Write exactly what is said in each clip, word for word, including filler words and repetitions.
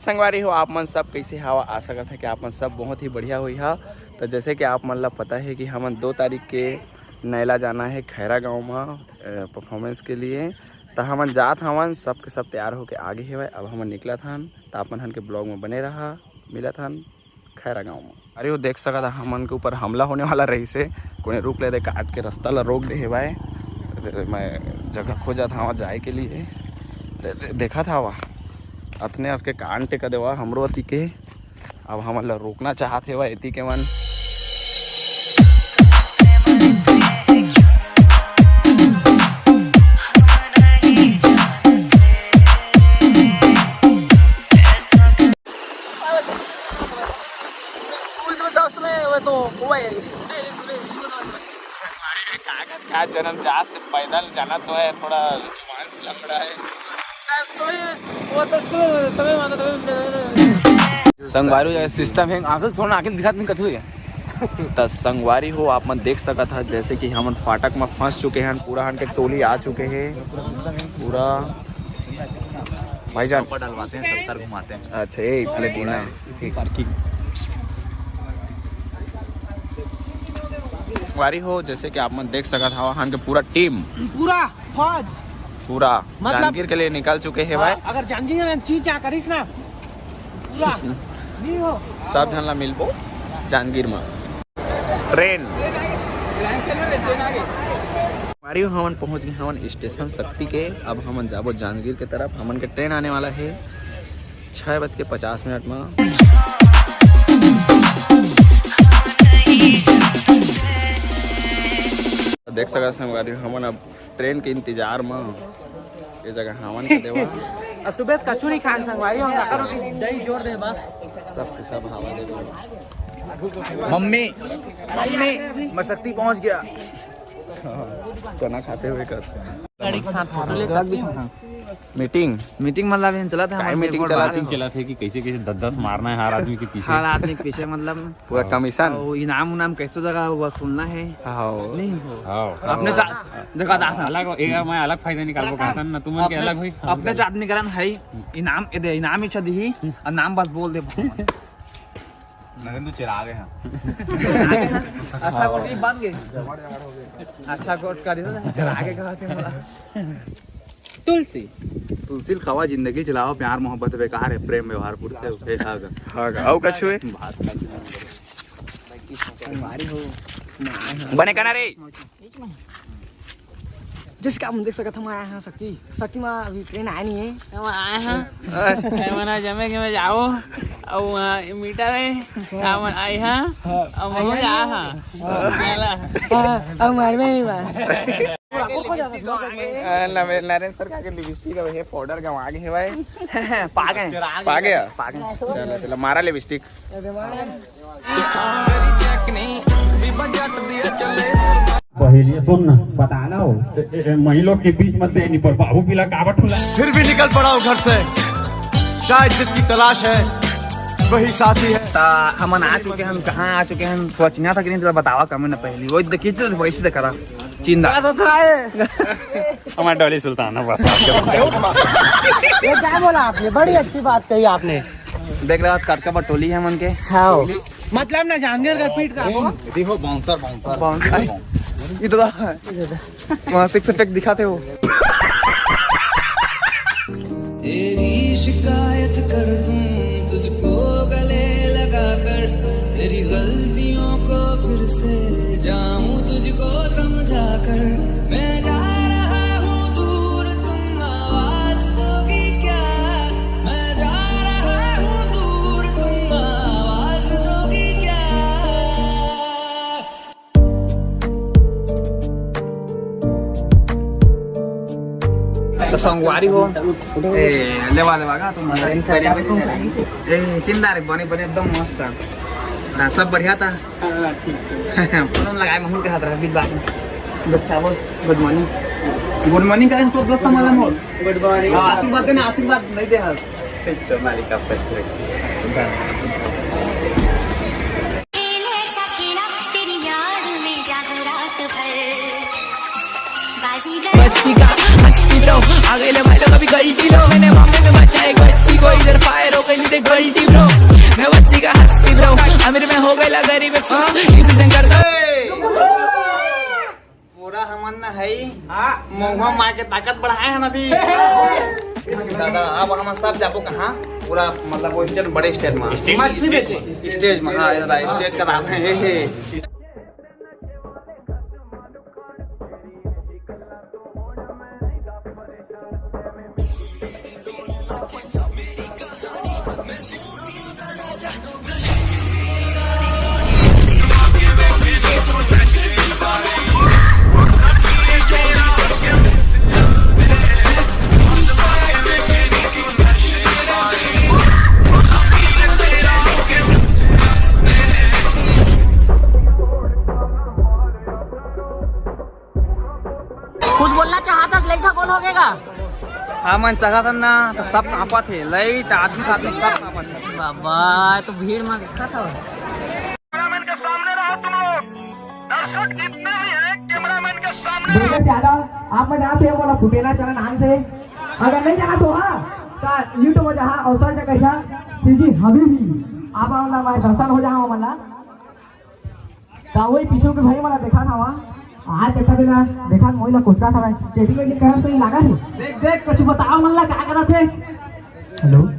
संगवारी हो, आप मन सब कैसे हवा? आशा करत है कि आप मन सब बहुत ही बढ़िया होई हा। तो जैसे कि आप मन ला पता है कि हमन दो तारीख के नैला जाना है खैरा गांव में परफॉर्मेंस के लिए। तो हमन जात हवन, सब के सब तैयार होके आगे हेवय। अब हमन निकलत हन, तो आप मन हन के ब्लॉग में बने रहा। मिलत हन खैरा गांव में। अरे वो देख सकत हा, हमन के ऊपर हमला होने वाला रहिसे। कोने रुक ले दे, काट के रास्ता ला रोक दे हेवय। मैं जगह खोजत हवा जाए के लिए। दे-, दे-, देखत हवा, अतने अतके कांड टेका देवा हमरो अति के। अब हमन ला रोकना चाहत हेवय एती के मन। संगवारी में का, का, का जन्म जात से पैदल जाना तो है, थोड़ा जुबान से लफड़ा है। संगवारी, ये सिस्टम है, आंखल छोड़, आंखल दिखात नहीं कथू है। त संगवारी हो, आप मन देख सकत हा, जैसे कि हमन फाटक में फंस चुके हैं, पूरा हन के टोली आ चुके हैं, पूरा भाईजान। ऊपर डलवाते हैं, सत्तर घुमाते हैं। अच्छा, ए, प्लेटिना। ठीक। संगवारी हो, जैसे कि आप मन देख सकत हवा, हन के पूरा टीम, पूरा फौज, पूरा मतलब जांजगीर के लिए निकल चुके हैं भाई। अगर जांजगीर में चीज क्या करिस ना, पूरा नहीं हो। सब झन ला मिलबो जांजगीर में। ट्रेन। संगवारी हो, हमन पहुंच गए हवन स्टेशन शक्ति के। अब हमन जाबो जांजगीर के तरफ। हमन के ट्रेन आने वाला है छः बज के पचास मिनट में। देख सकत संगवारी हो, हमन अब ट्रेन के इंतजार में ये जगह हवन के देवा। और सुबह से कछु नहीं खान संगवारी हो, हम जाकर दही जोड़ दे बस। सब के सब हवा देवा। मम्मी, मम्मी, मैं शक्ति पहुंच गया। चना खाते हुए कर। गाड़ी के साथ फोटो ले सकती हूँ। मीटिंग। मीटिंग मतलब हम चलत है, काय हमारे मीटिंग बोर्ड चलत बाहर है? मीटिंग चलत है कि कैसे कैसे दस दस मारना है हर आदमी के पीछे। हर आदमी के पीछे मतलब। पूरा कमीशन। और इनाम उनाम कैसे जगह वसूलना है? हाँ। नहीं हो। हाँ। अपने चा-, देखा दास। अलग, एक मैं अलग फायदा निकालबो कहता ना, तुमन के अपने, अलग हुई। अपने जात में करन है, इनाम, ए दे, इनाम ही छदी, और नाम बस बोल दे। नरेंद्र चिराग है। अच्छा गोट की बात गई। अच्छा गोट का दिस चिराग है, कहा थे बोला। तुलसी। तुलसी ल खावा, जिंदगी चलावा, प्यार मोहब्बत बेकार है, प्रेम व्यवहार पुरते हुए। हाँ गा। हाँ गा, अउ कछु है? बात हमारी हो। बने कहना रे। जैसे कि आप मन देख सकत, हम आए हैं शक्ति, शक्ति में अभी ट्रेन आया नहीं है। हम आए हैं। मैं मना जमे के मैं जाओ, अब वहाँ मीटर है, हम आए हैं, अब हम जा हाँ। हाँ, अब मार में ही बात। नरेंद्र सरकार के लिपस्टिक अब हे पाउडर गवा के हे भाई। पागे। पागे? पागे। चलो, चलो, मारा लिपस्टिक। पहेलियां सुन ना, बताना हो। ए, ए, ए, मई लोग के बीच मत दे, नहीं पर बाबू पीला काबट होला। फिर भी निकल पड़ा हूँ घर से, शायद जिसकी तलाश है वही साथी है। ता हमन आ चुके हैं, कहाँ आ चुके हैं, थोड़ा चिन्हा था कि नहीं, थोड़ा बतावा कमेंट में पहली। वो देखिए तो वैसे देखा था, चिंदा। हमारा डोली सुल्तान है बस। ये क्या बोला आपने? बड़ी अच्छी बात कही आपने। देख रहा कटका बटोली है मन के। हाँ। मतलब ना जांगर का पीट का। यदि हो बाउंसर, बाउंसर। बाउंसर। ये तो वहाँ सिक्स पैक दिखाते हो। तेरी शिकायत कर दूं तुझको गले लगाकर, तेरी गलतियों को फिर से जाऊं तुझको समझाकर। मैं जा रहा हूँ दूर, तुम आवाज दोगी क्या? मैं जा रहा हूँ दूर, तुम आवाज दोगी क्या? तो संगवारी हो, ए, लेवा, लेवा का, तुम ए, चिंदा रे, बने, बने, एकदम मस्त है। हाँ, सब बढ़िया था। फोन लगाए, महूल के हाथ रहा, बीच बात में। अच्छा, बोल, गुड मॉर्निंग। गुड मॉर्निंग का तो दोस्त हमारा मोर। गुड मॉर्निंग। हाँ, आशीर्वाद देना, आशीर्वाद नहीं दे हाल। सोमाली का पत्र। बस्ती का, बस्ती का आ गई ले भाई लोग अभी गलती लो, मैंने मामले में बचा एक बच्ची को, इधर फायर हो गई देख गलती ब्रो। मैं बस्ती का हस्ती ब्रो, अमीर में हो गई गरीब, हाँ, रिप्रेजेंट करता। पूरा हमन न है, हाँ। महुआ मार के ताकत बढ़ाए हैं ना अभी। दादा, अब हमन सब जाबो कहाँ? पूरा मतलब वो स्टेट, बड़े स्टेट में। स्टेट, मछली स्टेट बेचे। में। स्टेट में, हाँ, दादा, स्टेट का नाम है। कुछ बोलना चाहता, लेखा कौन होगेगा? हमन चाहत हन ना, तो सब कांपत हे, लाइट, आदमी, सादमी सब कांपत हे। बाबा, तो भीड़ में दिखा था। कैमरामैन के सामने रहो तुम लोग, दर्शक जितने भी हैं, कैमरामैन के सामने रहो। ज्यादा आप में जाते हो, बोला फुटेला चरण नाम से, अगर नहीं जाना तो हाँ, तो YouTube में जहाँ अवसर से कैसा सीधी हबीबी, आप आना, मैं दर्शन हो जाओ, मतलब। त वही पीछू के भाई मन ला देखत हवा, आज देखा देना, देखा मोई ला कोचका था भाई, चेटिंग वेटिंग करत सही लागा हे। देख, देख, कुछ बताओ मन ला का करत हे। हेलो।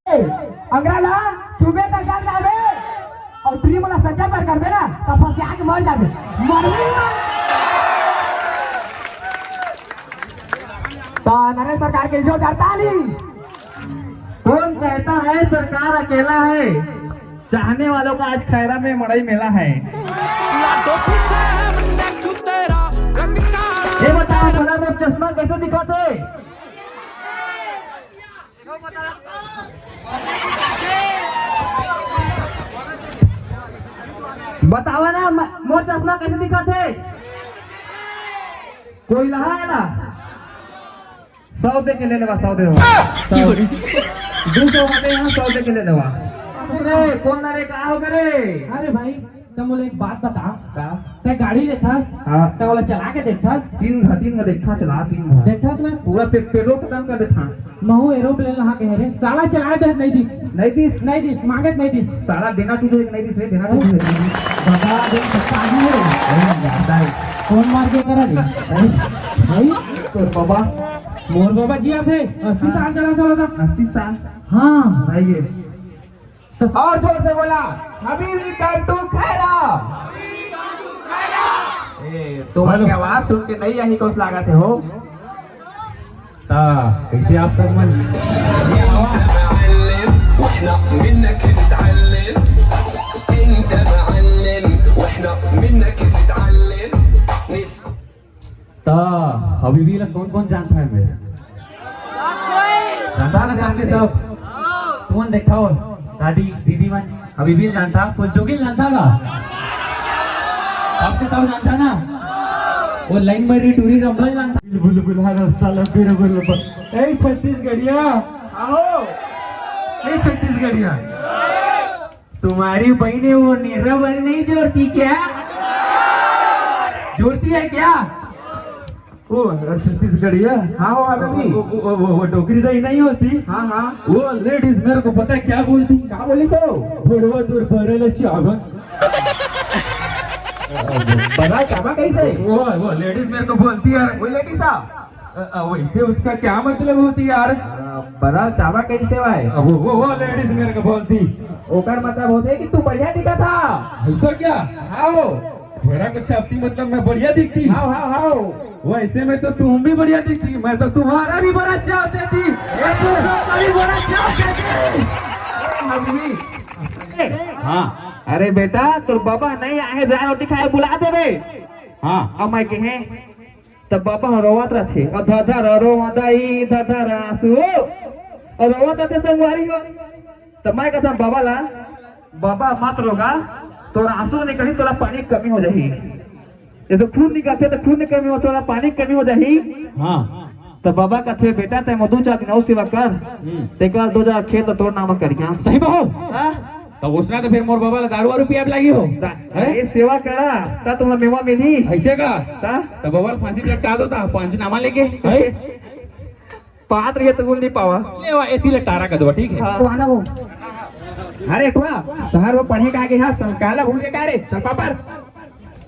ए, अंगरा ला सुबह तक जान जाबे, और फ्री मन ला सच्चा पर करबे ना, त फंसिया के मर जाबे। मरबे ना। त नरेश सरकार के जोरदार ताली। कौन कहता है सरकार अकेला है? चाहने वालों का आज खैरा में मड़ई मेला है। ये बताओ, भला मोर चश्मा कैसे दिखत हे? बतावा ना, म-, मोर चश्मा कैसे दिखत हे? कोई लहा है ना? सौ दे के ले लेवा, सौ दे देवा। सौ। दू सौ होते यहाँ, सौ दे के ले लेवा। अरे, कौन ना रे, का हो गे रे? अरे भाई, त मोला एक बात बता। का? तैं गाड़ी लेथस, हाँ। त ओला चला के देखथस? तीन घा, तीन घा देखा, चला तीन घा। देखथस ना? पूरा पे-, पेट्रोल खत्म कर देथा। महू एरोप्लेन लहा के हरे, साला चला दे, नहीं दिस। नहीं दिस? नहीं दिस, मांगत नहीं दिस। साला देना तुझे एक नहीं दिस, देना तुझे एक नहीं दिस। बता दे, बता दे। अरे, ज्यादा है। कौन मार के करा दे? भाई, भाई? तोर बाबा। मोर बाबा जी आथे, अस्सी साल चला था, था। अस्सी साल? हाँ। बताइए। तो और जोर से बोला, हबीबी come to खैरा। ए, तो हेलो। आवाज सुन के नहीं यही कुछ लगा थे हो। हाँ, कैसे आप सब मन? ये आवाज। त हबीबी ला कौन कौन जानता है मेरे? जानता ना सबके सब? तुमन देखा हो, दादी, दीदी मन, हबीबी ला जानता, कोई जोगी ला जानता का? सबके सब जानता ना? वो लाइन में री टूरी रंभा जानता। बुलबुल हर रास्ता लंबी रे बुलबुल। ए छत्तीसगढ़िया, आओ। ए छत्तीसगढ़िया। तुम्हारी बहनें वो नेहरा वाली नहीं जोड़ती क्या? जोड़ती है क्या? वो छत्तीसगढ़िया? हाँ, हो, हबीबी। वो, वो, वो, वो, वो डोकरी दाई नहीं होती? हाँ, हाँ। वो लेडीज मेरे को पता है क्या बोलती? क्या बोली तो? बड़वा तोर बरेला चावा। बड़ा चावा कैसे? वो, वो लेडीज मेरे को बोलती है। वो लेडीज सा? अ, अ, वैसे उसका क्या मतलब होती यार? अ, बड़ा चावा कैसे भाई? अ, वो, वो, वो लेडीज मेरे को बोलती। ओकर मतलब होते कि तू बढ़िया दिखा था। ऐसा क्या? आओ। मेरा कुछ आपकी मतलब मैं बढ़िया दिखती? हाव, हाव, हाव। वैसे में तो तुम भी बढ़िया दिखती, मैं तो तुम्हारा भी बड़ा चाव देती। मैं तो तुम्हारा भी बड़ा चाव देती। अभी। हाँ। अरे बेटा, तोर बाबा नहीं आए, दाल रोटी खाए बुला देबे। हाँ। अब मैं कहे, तब बाबा ह रोवत रथे, अउ धधर रोवा दाई, धधर आंसू, अउ रोवत रथे संगवारी हो। तब मैं कहता बाबा ला, "बाबा मत रोगा, तोर आंसू निकली, तोला पानी के कमी हो जाही। जैसे खून निकलथे तो खून के कमी हो, तोला पानी के कमी हो जाही।" हाँ। तो बाबा कहथे, "बेटा, तै मोर दू चार दिन अउ सेवा कर, हम्म। तेकर दो जगह खेत तोर नाम करिया।" सही बात। हाँ? तब उसना तो फिर मोर बबा ला दारू वारू पियाब लागी हो। दा-, हैं? अरे, सेवा करा, त तुमला मेवा मिली। ऐसे का? ता? तो बबा ला फांसी लटका दो, ता पंचनामा लेके। हैं? पात रहिए तो बोल नहीं पावा। ले वा, एती ले टारा कर दो, ठीक है? हाँ। तो आना वो। अरे, थोड़ा शहर में पढ़े का आगे यहाँ संस्कार ला भूल के का रे? चल पापड़।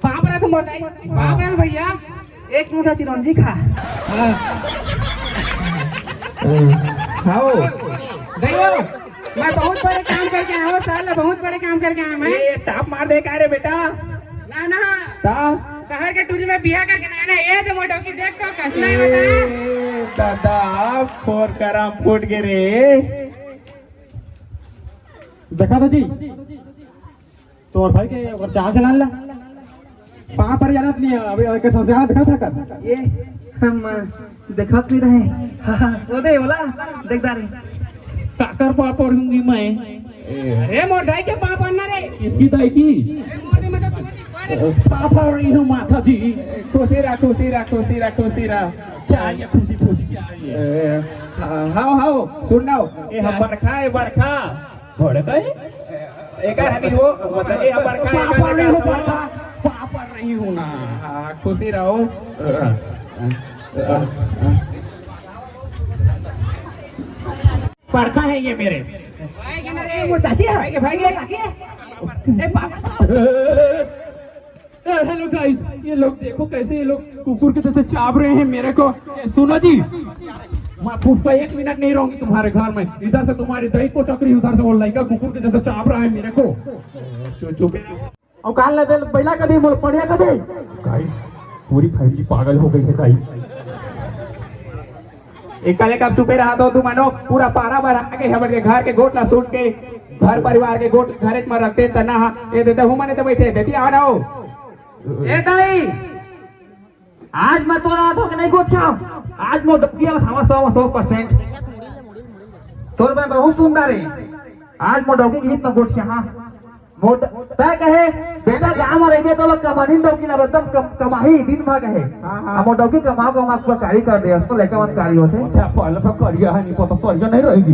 पापड़ है तुम बताइए। पापड़ है भैया, एक मुठा चिरौंजी खा। हाँ। खाओ। गयो, मैं बहुत बड़े काम करके आया हूँ साला, बहुत बड़े काम करके आया हूँ मैं। ये टाप मार दे का रे बेटा? ना, ना। ता? शहर के टूरी में बिया करके ना, ना, ये दे मोटो की देख तो कसना है बता। ए, दादा, फोर करम फूट गे रे। देखा तो जी, तोर भाई के ओकर चाल चलान ला। पाँव पर जाना नहीं है, अभी, अभी के संस्कार देखा था कर। ये हम देखत नहीं रहे। हाँ, हाँ, वो दे, बोला, देखदा रहे। काकर पाँव पड़ूंगी मैं? अरे, मोर दाई के पाँव पड़ना रे। किसकी दाई की? अरे, मोर दे, मतलब, तू नहीं पड़। पाँव पड़ रही हूँ, माता जी। खुशी रहा, खुशी रहा, खुशी रहा, खुशी रहा। क्या ये खुशी, खुशी क्या है? ए, हाँ, हाँ, हाँ, सुन ना, ए, हम बरखा है, बरखा। बरखा है? एकर हमी हो, मतलब, ए, हम बरखा, पाँव एकर पड़ रही हूँ, हमी हो। बरखा, पाँव पड़ रही हूँ ना। हाँ, खुशी रहो। बरखा है ये मेरे। वो चाची है, भाई के, भाई के, काकी है। ए, पापा। ए, हेलो गाइस, ये लोग देखो कैसे ये लोग कुकुर के जैसे चाब रहे हैं मेरे को। ए, सुनो जी, मैं फूफा एक मिनट नहीं रहूंगी तुम्हारे घर में। इधर से तुम्हारी दही को चक्री, उधर से वो लड़का कुकुर के जैसे चाब रहा है मेरे को। चुप, चुप। अउ कान ला दे, बैला कदी, मोर पड़िया कदी। गाइस, पूरी फैमिली पागल हो गई है गाइस। एकले कब चुपे रहा तो तुमन हो, पूरा पारा भरा के हमर के घर के गोठ ला सुन के, घर परिवार के गोठ घरे म रखते त ना हा, ए दे, दे, हूँ मने तो बैठे, देती आवा ना हो। ए दाई, आज मैं तोला हाथों के नहीं गोठियाव, आज मोर डौकी अब थामा सौ, सौ परसेंट। तोर मैं बहुत सुंदर है, आज मोर डौकी गीत में गोठिया, हाँ। मोर ड-, तै कहे, बेटा गाँव में रहिबे तो लोग कमानी डौकी ना एकदम कम-, कमाही दिन भर कहे। हाँ, हाँ। अब मोर डौकी कमा, कमा के कारी कर दे, उसको लेकर मन कारी होते। अच्छा, पहले से करिया है, नहीं पता करिया नहीं रहेगी।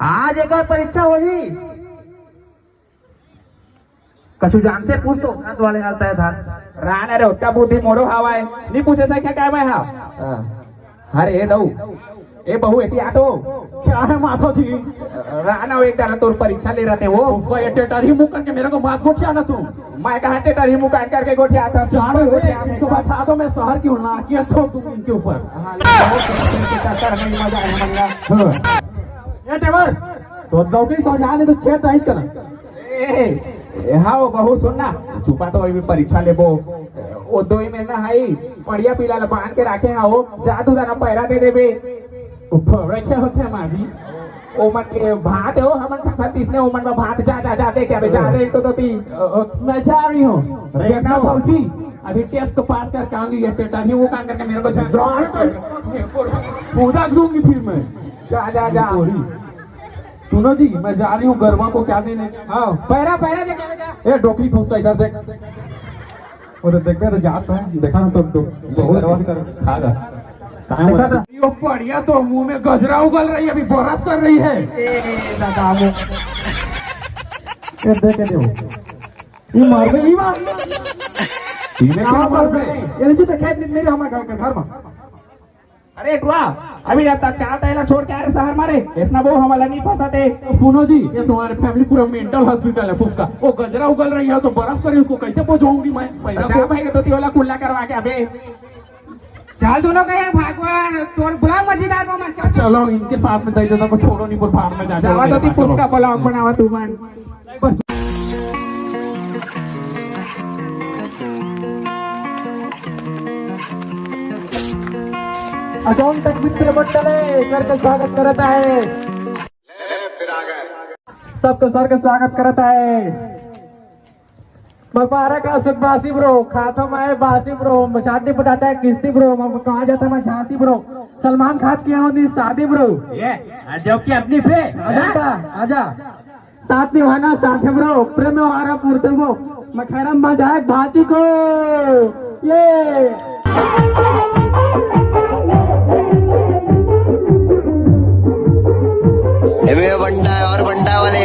आज एक परीक्षा होही। कछु जानते पूछ तो, हाथ वाले हाल तय धार। रान रे, ओट्टा बुद्धि मोरो हवाए। नी पूछे से क्या कहवे हा? हाँ। अरे, ए दऊ। ए बहू, एती आ तो। क्या है माता जी? रान, एक दाना तोर परीक्षा ले रहते वो। उसको ये टेटर ही मुंह करके मेरे को बात को क्या ना तू? मैं कहा टेटर ही मुंह काट करके गोठिया था? जानो गोठिया था। इनको बचा दो, मैं शहर की हूँ, नारकियस ठोक दूंगी इनके ऊपर। हाँ, ये बहुत चक्कर नहीं, मजा आया मंगा। हाँ। ए टेवर, तो दौकी समझा ले तो छेद नहीं करना। ए, ए, हाँ, वो बहू सुन ना, चुपा तो अभी परीक्षा लेबो। वो दो ही महीना है, पड़िया पीला ला बांध के राखे हैं, वो जा तू जाना पैरा दे देबे। वो फौड़ा क्या होता है माँ जी? वो मन के भात है, वो हमन खाथन तीसने, वो मन में भात जा, जा, जा, दे क्या बे, जा, दे तो, तो ती। अ, अ, मैं जा रही हूँ। अरे, देखना ना। पड़ती, अभी टेस्ट को पास करके आऊंगी, ये पेटा नहीं, वो काम करके मेरे को जा, जा, पूरा दूंगी फिर मैं। जा, जा, जा। सुनो जी, मैं जा रही हूँ गरबा को क्या देने। हाँ, पैरा, पैरा दे के जा। ए, डोकरी फूसका इधर देख। वो तो देख रहे, जात है, देखा ना तो, तो बहुत गरबा कर खा जा। कहाँ देखा बोला? था? यो पड़िया तो मुंह में गजरा उगल रही है, अभी बरस कर रही है। ए, दादा, मुंह। ए, देख के दे वो। ये मार दे, ये मार। इन्हें क्या मार दे? ये नीचे तो खेत में मेरे हमारे घर, घर में। अरे टुरा, अभी जब तक क्या तैला छोड़ के आ रहे शहर मारे, इसना वो हमारा नहीं फंसाते। सुनो जी, ये तुम्हारे फैमिली पूरा मेंटल हॉस्पिटल है फुफका। वो गजरा उगल रही है तो बरस करी, उसको कैसे पहुंचाऊंगी मैं? पैसा अच्छा को भाई, तो तियोला कुल्ला करवा के अबे। चल दोनों कहे भगवान, तोर बुला मजीदार को मत चल। चलो, इनके साथ में जाइए, तो छोड़ो नहीं, पर भाड़ में जा, जावा चलो, तो ती चलो। फुफका ब्लॉग बनावा तू मन। अजून तक मित्र मंडळ आहे, सर्कस स्वागत करत आहे. सबको सर्कस स्वागत करत आहे. बपारा का सुनवासी ब्रो, खाता माए बासी ब्रो, चाटनी पटाता है किस्ती ब्रो, मैं कहा जाता मैं झांसी ब्रो, सलमान खान की होनी शादी ब्रो. ये, जब की अपनी पे. आजा, आजा. साथ निभाना साथ ब्रो, प्रेम में हमारा पूर्ति ब्रो, मैं खैरम बजाए भाची को. ये. एमे बंडा है और बंडा वाले